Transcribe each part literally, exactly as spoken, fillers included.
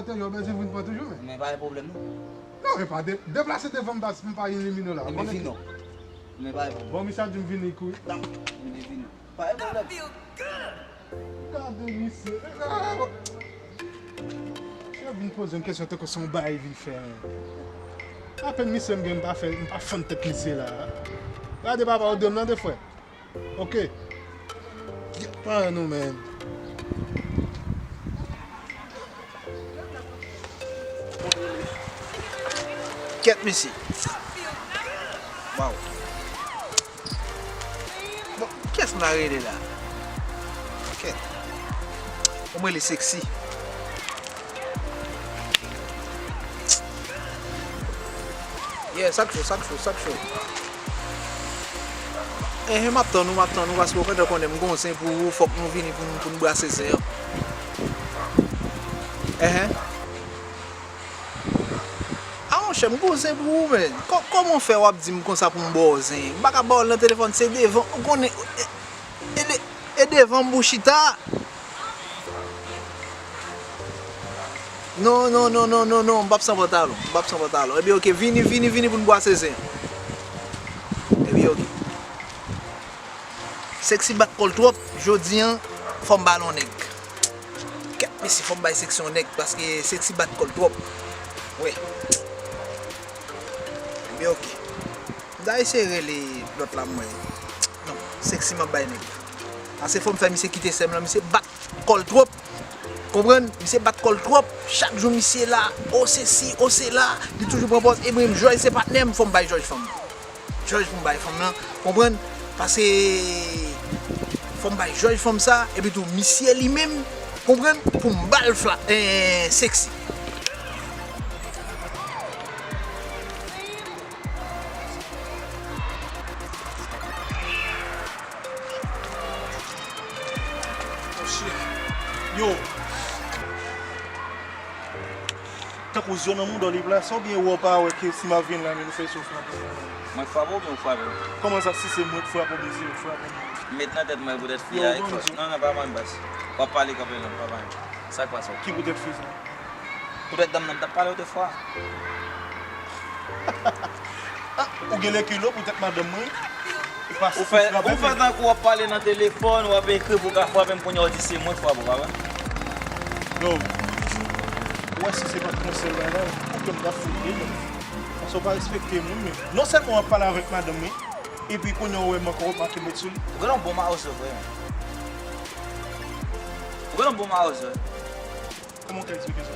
Yo bezwen vin pran toujou, men. Men pa gen pwoblèm, non. Non, e pa de, deplase devan m, baz, m pa elimine w la. Ebyen, vin non. Men pa gen pwoblèm. Bon, misye a di m vini kouri. Ebyen, vin non. Pa gen pwoblèm. Gade misye. Misye vin poze yon kesyon tankou se yon bagay li fè. Apèn misye m gen, m pa fè, m pa fann tèt misye la. Gade papa, ou de m nan de frè. Ok. Get pa nou, man. Kèt, mesye. Waw. Bon, kiyès m ta rele la? Kèt. Bon, m rele Sexy. Yeah, sa k cho, sa k cho, sa k cho. Enhen, m ap tann ou, m ap tann ou, paske ou gentan konnen m gon zen pou ou, fòk nou vini pou n, pou n brase zen an. Enhen. A monchè, m gon zen pou ou, men. Kò-, kòman w fè w ap di m konsa pou m ba w zen? M pa ka ba w l nan telefòn, se devan, ou konnen, e, e de-, e devan m pou w chita. Non, non, non, non, non, non, m p ap san pantalon, m p ap san pantalon. Ebyen, oke, vini, vini, vini pou n bwase zen. Ebyen, oke. Sexy bat kò l twòp, jodi an, fò m ba l yon nèg. Kèt, mesye, fò m bay Sexy yon nèg, paske Sexy bat kò l twòp. Wi. Ebyen, oke. M ta eseye rele lòt la, mwen. Non, Sexy m ap bay nèg. Ase fò m fè misye kite sè m lan, misye bat kò l twòp. Konprann? Misye bat kò l twòp. Chak jou misye la, o sesi, o sela. Li toujou pran pòz. Ebrahim George se patnè m, fò m bay George fanm nan. George pou m bay fanm nan. Konprann? Paske fò m bay George fanm sa. Epi tou, misye li menm, konprann? Pou m ba l fla, eh, Sexy. Oh shit. Yo. Tankou zye w nan mouda w li plase oubyen wè w pa wè ke si m ap vin la men nou fè souf la. Mwen k frape w oubyen ou k frape m? Kòman sa si se mwen k frape w oubyen se ou k frape m? M met nan tèt mwen poutèt fi a. Non, non, pa ban m bas. W ap pale kanpe non, pa ban m. Sa k pase w? Ki poutèt fi sa? Poutèt dam nan m t ap pale w de fwa. Ah, ou gen lekil wi poutèt madanm mwen. Ou fè, ou fè tankou w ap pale nan telefòn, w ap ekri pou w ka frape m, kounye a w di se mwen k frape w, pa vre? Yo, ou wè si se pa t yon sèl bagay, ou kwè m t ap fout li menm. Paske w pa respekte moun menm. Non sèlman w ap pale avèk madanm mwen, epi kounye a w wè m ankò w ap make mèt sou li. Ou gen yon bon mawozo vre. Ou gen yon bon mawozo. Kòman w ka eksplike sa?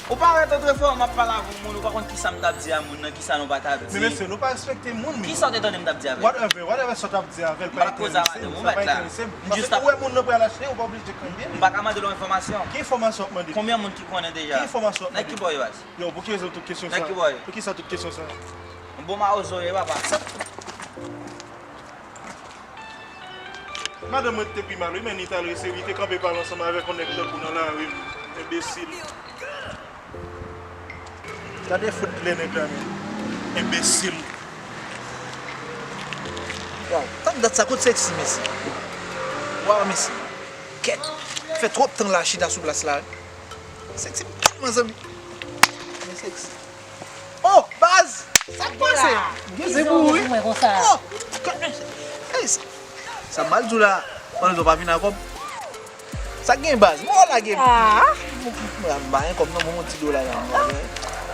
Ou pa wè otrefwa, m ap pale avè yon moun, ou pa konn kisa m t ap di a moun nan, kisa nou pa t ap di. Men mesye, nou pa respekte moun, men. Kisa w te tande m t ap di avè l? Whatever, whatever sa w t ap di avè l, pa enterese m, sa pa enterese m. Paske ou wè moun nan pral achte, ou pa oblije kanpe li. M pa ka mande l yon enfòmasyon. Ki enfòmasyon w ap mande? Konbyen moun ki konnen deja? Ki enfòmasyon w ap mande? Nèg ki bò yo, baz? Yo, poukisa tout kesyon sa? Nèg ki bò yo? Poukisa tout kesyon sa? Yon bon mawozo w ye, papa. Madanm mwen te pi mal wi, men li t al rese, li te kanpe pale ansanm avèk yon nèg tankou nan lari, enbesil. Gade fout lè nèg la menm, enbesil. Waw, tank dat sa kot Sexy, mesye. Waw, mesye. Kèt, fè twòp tan la chita sou plas la. Sexy m tèlman zanmi. Men Sexy. Oh, baz! Sa k pase? Gen zen pou ou wi. Oh! Ey, sa, sa m al di w la. Pandan w pa vin ak kòb. Sa k gen baz? Mwen lage. Ah! M pa gen kòb non, bon, yon ti dola la.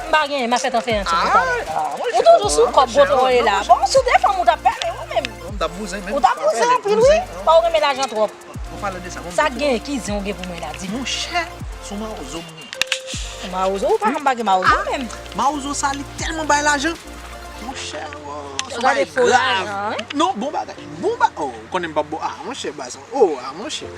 M pa gen, m ap fè transferans pou ou talè. Ou toujou sou kòb gwo twoye la. Bon, si w te fanm ou t ap pale ou menm. M t ap bouzen menm. Ou t ap bouzen anpil wi. Pa w renmen lajan twòp. An palan de sa, bon. Sa k gen, ki zen w gen pou mwen la, di m. Monchè, se yon mawozo m gen. Mawozo, ou pa konn pa gen mawozo menm. Mawozo sa, li tèlman bay lajan. Monchè, oh, se yon bagay grav. Non, bon bagay. Bon ba-, oh, ou konnen m p ap bon. Ah, monchè, baz. Oh, ah, monchè.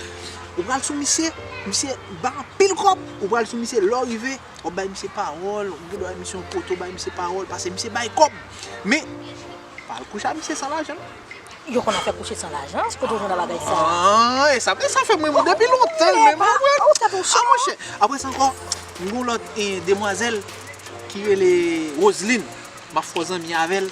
Ou pral sou misye, misye ba anpil kòb. Ou pral sou misye, lè w rive, w ap bay misye pawòl, ou gen dwa misye yon kote, w bay misye pawòl, paske misye bay kòb. Men, pa al kouche ak misye san lajan. Yo konn ap fè kouche san lajan, kote w jwenn bagay sa? Ah, e sa, e sa fè mwen menm depi lontan, men mwen, ah, monchè. Apre sa ankò, m gen yon lòt, eh, demwazèl ki rele Roseline. M ap fè w zanmi avè l.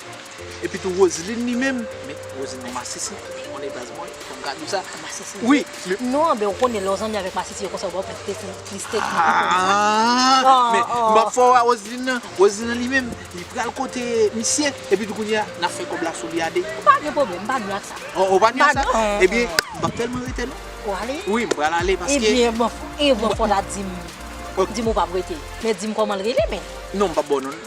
Epi tou Roseline li menm, men Roseline nan masisi, ou konnen baz mwen, fò m ka di w sa. Masisi. Wi, men non, men ou konnen lè w zanmi avèk masisi yo konsa, ou ba w plis teknik, plis teknik. Ah, men m ap fè w wè Roseline nan, Roseline nan li menm, li pral kote misye, epi tou kounye a, n ap fè kòb la sou li a de. Pa gen pwoblèm, m pa nwi ak sa. Oh, ou pa nwi ak sa? Ebyen, m p ap tèlman rete non. Ou ale? Wi, m pral ale paske. Ebyen, bon, e bon, fò w ta di m. Di m ou p ap rete. Men di m kòman l rele, men. Non, m p ap ba w non.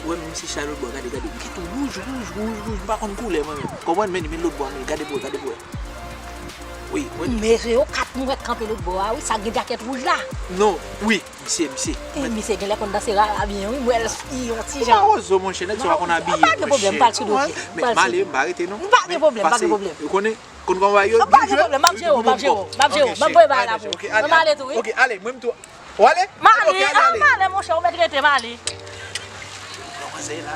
Ou wè, men misye chay lòt bò, gade, gade. Li tou wouj, wouj, wouj, wouj. M pa konn koulè, mwen menm. Konprann, men li met lòt bò, men gade pou wè, gade pou wè. Wi, wi. Mesye yo kat m wè k kanpe lòt bò a, wi, sa k gen djakèt wouj la. Non, wi, misye, misye. E, misye genlè konn danse rara byen, wi, m wè l, yon ti jan. Ou pa wozo, monchè, nèg sa yo pa konn abiye, monchè. Pa gen pwoblèm, m pral sou do pye. Men, m ale, m pa rete non. Pa gen pwoblèm, pa gen pwoblèm. Ou konnen, konn kòman bagay yo, byen jwe. Pa gen pwoblèm, m ap jere w, m ap jere w, m ap jere w, m ap voye bagay la pou ou. Ann ale tou, wi. Ok, ale, mwen m tou. Ou ale? M ale, ok, ale, ale. M ale, monchè, ou mèt rete, m ale. Manmzèl la,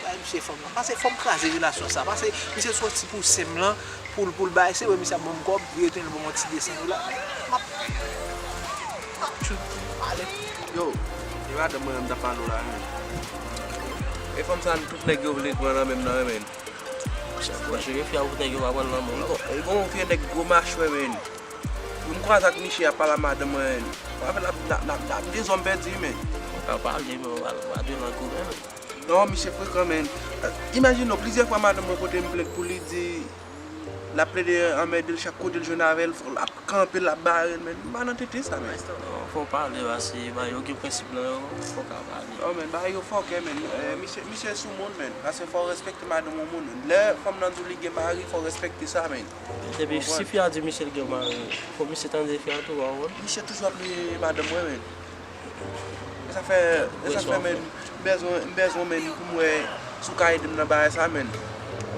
bay misye fòm nan. Pase fò m kraze relasyon sa. Pase misye soti pou sè m lan, pou l, pou l bay, se vre misye ap ban m kòb, li rete l ban m yon ti de san dola. M ap, m ap tchout, m ale. Yo, e madanm mwen menm m t ap pale w la, men. E fanm sa, tout nèg yo vle pran nan men m nan, men. Monchè, monchè, fi a ou nèg yo pa pran nan men w. Li gon, li gon yon vye nèg gwo machwè, men. M kwaze ak misye ap pale a madanm mwen. Mwen avè l ap, n ap, n ap, n ap dezòm pèdi, men. Ou ka pale, men ou pa, ou pa de lang ou, men. Non, misye frekan, men. Imajine w, plizyè fwa madanm mwen pote m plent pou li di l ap plede anmède l chak kote l jwenn avè l, l ap kanpe l, l ap bare l, men. M pa nan tete sa, men. Non, fò w pale, pase bagay yo gen prensip nan yo, fò w ka pale. Oh, men, bagay yo fòkè, men. Eh, misye, misye sou moun, men. Pase fò w respekte madanm yon moun, men. Lè fanm nan di w li gen mari, fò w respekte sa, men. Epi si fi a di misye l gen mari, fò misye tande fi a tou, pa konprann? Misye toujou ap leye madanm mwen, men. E sa fè, e sa fè, men, m bezwen, m bezwen, men, pou m wè si w ka ede m nan bagay sa, men.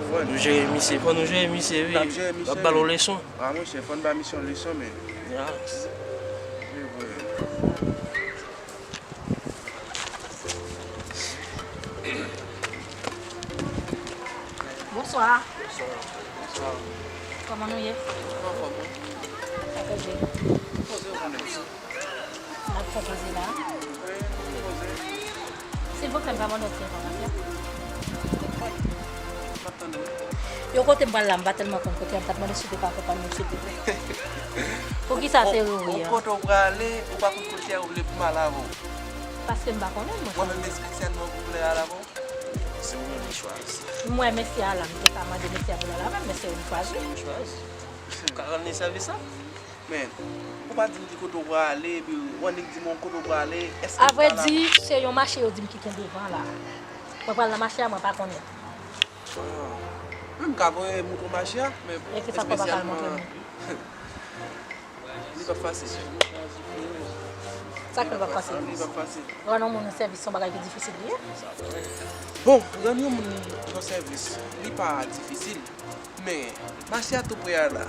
Fò nou jere misye, fò nou jere misye, wi. N ap jere misye, wi. N ap ba l yon leson. A, monchè, fò n ba misye yon leson, men. Ya. Vre, vre. Bonswa. Bonswa. Bonswa. Kòman nou ye? Anfòm, wi. Sa k ap jwe? Poze w konnen. N ap fè poze la. Wi, poze. Silvouplè, m ka mande yon ti enfòmasyon? Yo kote m pral la, m pa tèlman konn kote a, m ta t mande si w te ka akonpanye m, silvouplè. Poukisa se riiri a? Ou kote w prale, ou pa konn kote a, ou vle pou m al avè w? Paske m pa konnen, monchè. Mwen menm espesyalman pou m vle al avè w? Se ou menm ki chwazi. M wè mesye a la, m te ka mande mesye a pou l al avè m, men se ou m chwazi. Se ou m chwazi. Ou ka rann li sèvis la? Men, ou pa di m ki kote w prale, epi ou annik di m yon kote w prale, èske m ka la? Avrèdi, se yon mache yo di m ki gen devan la. Mwen pral nan mache a, mwen pa konnen. Ah. Wi, m ka voye moutre w mache a, men espesyalman. E kisa fè w pa ka al montre m? Li p ap fasil. Sa k fè l p ap fasil? Li p ap fasil. Rann yon moun yon sèvis se yon bagay ki difisil li ye. Bon, rann yon moun yon sèvis, li pa difisil. Men, mache a tou pre a la.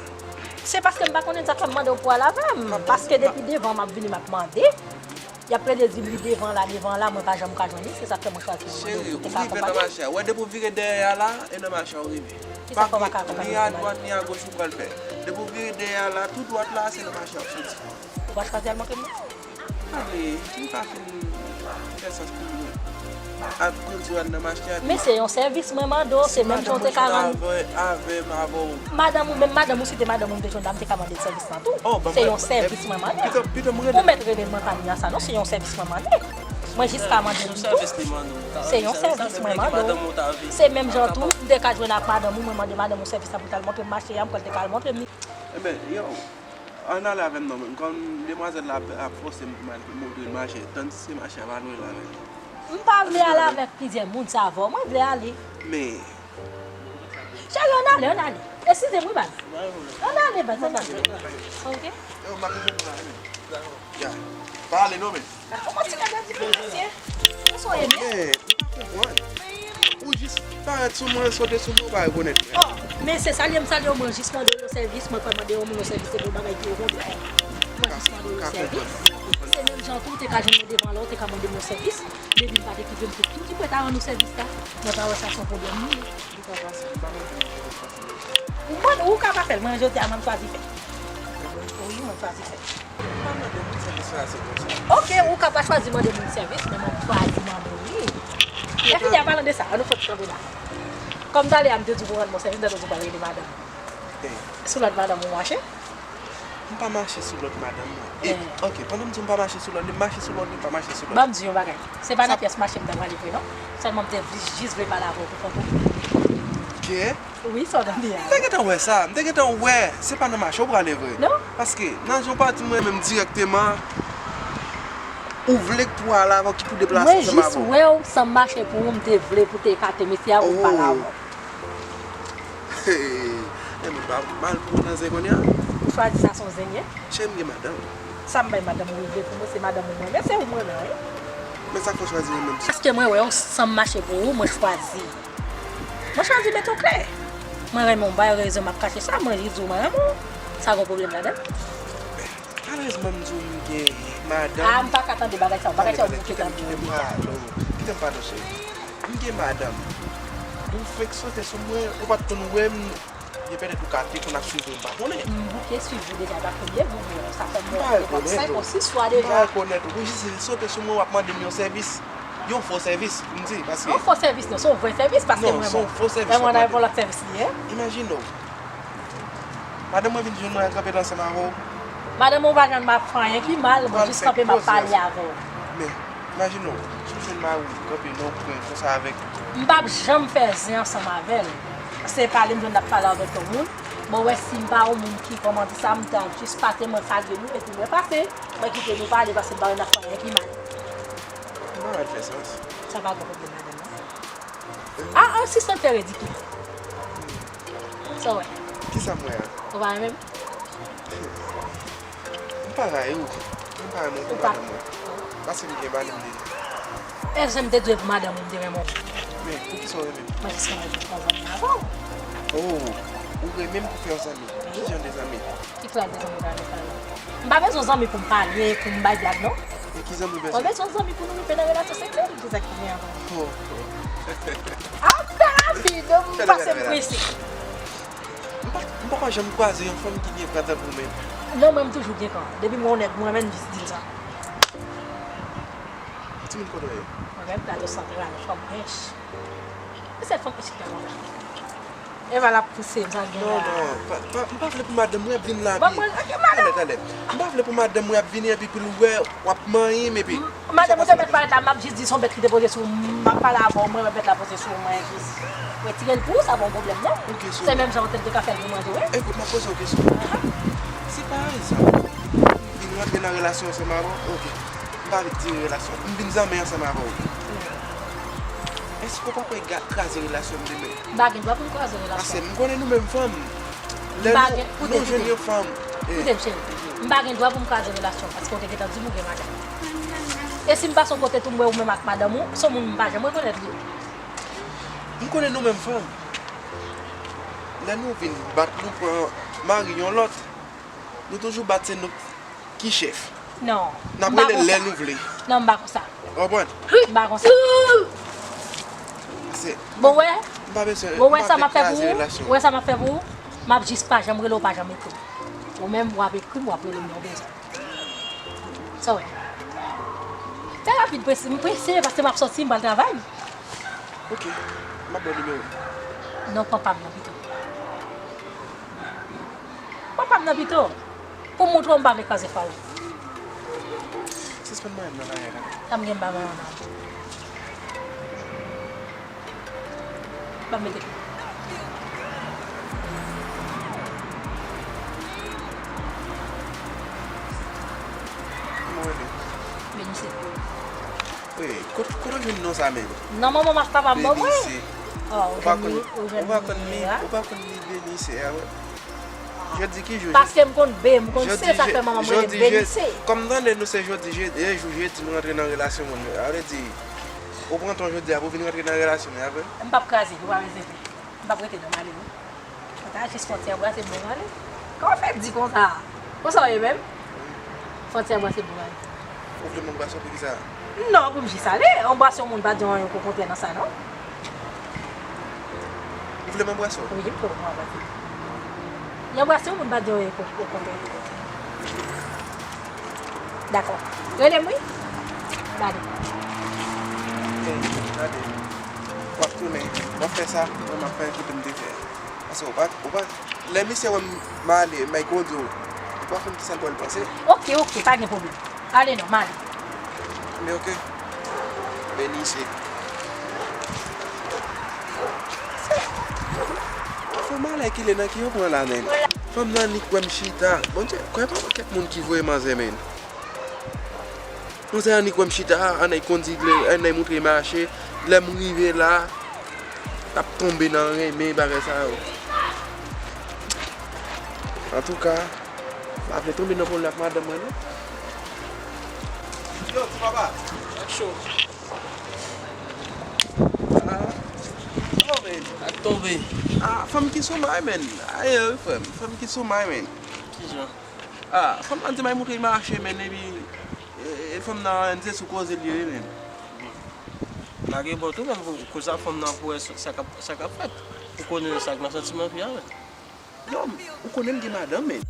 Se paske m pa konnen sa k fè m mande w pou w al avè m. Paske depi devan m ap vini, m ap mande. Y ap plede di m li devan la, devan la, mwen pa janm ka jwenn li. Se sa k fè mwen chwazi mande w si w te ka akonpanye m. Cheri, ou rive nan mache a. Wè, depi w vire dèyè a la, e nan mache a w rive. Kisa fè w pa ka akonpanye m? Ni adwat, ni agoch ou pral fè. Depi w vire dèyè a la, tou dwat la, se nan mache a w soti. Ou pa chwazi al montre m li? Pale, li pa fin fè sans pou mwen. Ap grandi w al nan mache a. Men se yon sèvis mwen mande w, se menm jan w te ka rann. Avè, avè m, avè w. Madanm ou, menm madanm ou, si te madanm ou m te jwenn la, m te ka mande l sèvis lan tou. Se yon sèvis mwen mande. Ou mèt rele l, mwen pa ni a sa non, se yon sèvis mwen mande. Mwen jis ka mande l tou. Se yon sèvis mwen mande w. Se menm jan tou, m te ka jwenn ak madanm ou, mwen mande madanm ou sèvis la pou l t al montre m mache a, m kwè l te ka al montre m li. Enben, yo. Ann ale avè m non, men kòm demwazèl la ap, ap fòse m pou m al montre l mache, tann si se mache a pa lwen la, men. M pa vle ale avèk plizyè moun, se avè w mwen vle ale. Men. Cheri, ann ale, ann ale. Eskize m wi, baz. Ann ale, baz, ann ale. Ok? Yo, m pa bezwen pou la, men. Ya. Pa ale non, men. Kòman ti nèg la di pou mesye? Kisa w ye menm? Men, m pa konprann. Ou jis parèt sou mwen, sote sou mwen, ou pa rekonèt mwen. Oh, men se salye m salye w, mwen jis mande w yon sèvis, mwen pa mande yon moun yon sèvis, se pou bagay ki okontrè. Mwen jis mande w yon sèvis. Se menm jan tou, ou te ka jwenn mwen devan la, ou te ka mande m yon sèvis. Depi m pa te kite m pou ki, ki pou ta rann ou sèvis la, mwen pa wè sa se yon pwoblèm non. Li pa fasil, m pa mande w pou fasil. Ou mande, ou ka pa fè l, mwen jodi a, mwen m chwazi fè. Wi, mwen m chwazi fè. Pa mande moun sèvis la, se konsa. Ok, ou ka pa chwazi mande moun sèvis, men mwen chwazi mande w li. Lè fini a, palan de sa, ann nou fè ti kanpe la. Kòm talè a m te di w pou rann mwen sèvis, m tande w di w pral rele madanm. Sou lòd madanm ou mache? M pa mache sou lòd madanm mwen. E, ok, pandan m di w m pa mache sou lòd li, m mache sou lòd li, m pa mache sou lòd li. Ban m di yon bagay. Se pa nan pyès mache m ta prale vre non. Sèlman m te vi- jis vle pale avè w pou kont ou. Kè? Wi, sa w tande a. M te gentan wè sa. M te gentan wè. Se pa nan mache w prale vre. Non. Paske, nan yon pati mwen menm dirèkteman, ou vle k pou al avè w ki pou deplase ansanm avè w. Mwen jis wè w san m mache pou ou, m te vle pou te ekate mesye a pou m pale avè w. Hey, men pa mal pou nan zen kounye a. Ou chwazi sa se yon zen ye? Cheri, m gen madanm. Sa m bay madanm ou vle pou mwen, se madanm ou mwen renmen, se ou mwen renmen, wi. Men sa k fè w chwazi renmen m? Paske mwen wè w san m mache pou ou, mwen chwazi. Mwen chwazi mete w klè. Mwen renmen w, m pa gen rezon m ap kache sa, mwen jis di w mwen renmen w. Sa gen pwoblèm ladan l? Alèz, ban m di w m gen madanm. A, m pa ka tande bagay sa yo. Bagay sa yo bouke tande yo deja. Kite m pale w, cheri. M gen madanm. Ou fenk sote sou mwen, ou pa t konn wè m. Gen petèt ou ka te konn ap swiv mwen, m pa konnen. M bouke swiv ou deja, pa premye jou m wè w. Sa fè m wè w depi senk ou sis fwa deja. M pa rekonèt ou. Ou jis sote sou mwen, w ap mande m yon sèvis. Yon fo sèvis, pou m di, paske. Yon fo sèvis non, se yon vrè sèvis, paske mwen bon. Non, se yon fo sèvis w ap mande. Mwen nan yon lòt sèvis li ye. Imajine w. Madanm mwen vin jwenn mwen al kanpe la ansanm avè w. Madanm mwen pa janm ap fè anyen ki mal, mwen jis kanpe m ap pale avè w. Men, imajine w, si w jwenn mari w kanpe nan yon kwen konsa avèk. M p ap janm fè zen ansanm avè l. Se pale m jwenn l ap pale avèk yon moun. Mwen wè si m pa yon moun ki, kòman di sa, m ta jis pase mwen salye nou, epi mwen pase. Mwen kite nou pale, paske m pa wè n ap fè anyen ki mal. M pa wè l fè sans. Sa pa gen pwoblèm ladan l non. A, a, si sa te ridikil. Sa w wè? Kisa m wè a? Ou pa renmen m? M pa rayi w. M pa renmen w pou madanm mwen. Paske m gen madanm deja. Èske m te dwe pou madanm ou m te renmen w? Men, poukisa w renmen m? Mwen jis renmen pou fè yon zanmi avè w. Oh, ou renmen m pou fè yon zanmi? Wi. Ki jan de zanmi? Ki klas de zanmi w ta renmen fè avè m? M pa bezwen zanmi pou m pale, pou m bay blag non. E ki zanmi w bezwen? Mwen bezwen zanmi pou nou rive nan relasyon seksyèl, ki sa ki gen ankò? Oh, oh. A, m fè rapid, m pase m prese. M pa, m poko janm kwaze yon fanm ki gen kan tankou w menm. Non, mwen m toujou gen kan. Depi m wè yon nèg m renmen, m jis di l sa. Timoun kote w ye? Mwen menm, Plato Santral, fanm ench. E se fanm ench ki fè konsa. Eva l ap pouse m, sa l gen la. Non, non, pa, pa, m pa vle pou madanm mwen ap vin la. Ban mwen, ok, madanm. Talè, talè. M pa vle pou madanm mwen ap vini epi pou l wè w ap manyen m epi. M, madanm, ou te mèt parèt la, m ap jis di se yon bèt ki te poze sou ou, m ap pale avè w, mwen wè bèt la poze sou ou, mwen jis retire l pou ou, sa pa yon pwoblèm, non? Ok, se menm jan w te, te ka fè l pou manje, wi. Ekout, m ap poze w kesyon. Aha. Si pa egzanp, m vin rantre nan relasyon ansanm avè w, ok. M pa vle di relasyon. M vin zanmi ansanm avè w. Èske w pa kwè ga-, kraze relasyon m demen? M pa gen dwa pou m kraze relasyon. Paske m konnen nou menm fanm. Lè nou, nou jwenn yon fanm. Koute m, cheri. M pa gen dwa pou m kraze relasyon paske w te gentan di m ou gen madanm. E si m pase yon kote tou m wè ou menm ak madanm ou, se yon moun m pa janm rekonèt li. M konnen nou menm fanm. Lè nou vin bat, nou pran mari yon lòt, nou toujou bat se nou ki chèf. Non. N ap rele lè nou vle. Non, m pa konsa. Ou konprann? M pa konsa. Bon, wè. M pa bezwen, m pa vle kraze relasyon. Ou wè sa m ap fè pou ou? M ap jis pa janm rele w, pa janm ekri m. Ou menm, w ap ekri m, w ap rele m lè w bezwen. Sa w wè? Fè rapid, prese, m prese, paske m ap sòti, m pral travay. Ok. M ap ba w nimewo m. Non, pran pa m nan pito. Pran pa m nan pito. Pou m montre w m pa vle kraze fwa w. Sispann manyen m nan kay la. Sa m gen m pa manyen w non. Ban m mete. Kòman w rele? Venise. Wi, kot, kote w jwenn non sa menm? Non, manman m ak papa m ban mwen. Venise. Oh, ou pa konn, ou pa konn ni, ou pa konn ni Venise a, wi. Jodi ki jou? Paske m konn B, m konn C, sa k fè manman m rele m Venise. Kòm m tande nou se jodi, je-, e jou jedi nou rantre nan relasyon moun. Sa vle di, ou pran tan jodi a pou w vin rantre nan relasyon m, a vre? M p ap kraze, ou pa bezwen pè. M p ap rete non, m ale wi. Mwen ta jis fè yon ti anbrase m, mwen ale. Kòman w fè di konsa? Konsa w ye menm? Fè yon ti anbrase m, mwen ale. Ou vle m anbrase w poukisa? Non, pou m jis ale. Anbrase yon moun pa di w anyen okontrè nan sa, non. Ou vle m anbrase w? Wi, m vle w anbrase m. Anbrase yon moun pa di w anyen okontrè. Dakò. Rele m, wi. M ale. Ok, m ale. Tounen, w ap fè sa, mwen m ap fè kote m te fè. Paske ou pa, ou pa, lè misye wè m, m ale, m al kondi w, ou pa konn kisa l pral panse. Oke, oke, pa gen pwoblèm. Ale non, m ale. Men oke. Beni se. Fè malè ki le nan ki yo pran la menm. Fanm nan annik wè m chita. Bondye, kwè pa kèk moun ki voye manzè menm. Manzè annik wè m chita, annik kondi, annik moutre mache. Lè m rive la, t ap tonbe nan renmen bagay sa yo. Antouka, m pa vle tonbe nan pwoblèm ak madanm mwen non. Yo, ti papa. Ak cho. Ah, oh, man. Ak tonbe. Ah, fanm ki sou may, man. Aye, frè m. Fanm ki sou may, man. Kijan? Ah, fanm nan di m al moutre l mache, man, epi, e, e fanm nan, se sou koze l ye, man. Lage bò tou, man, kou, kou sa fanm nan pou wè sa, sa k ap, sa k ap fèt. Ou konnen sa k nan santiman fi a, man. Non, ou konnen m gen madanm, man.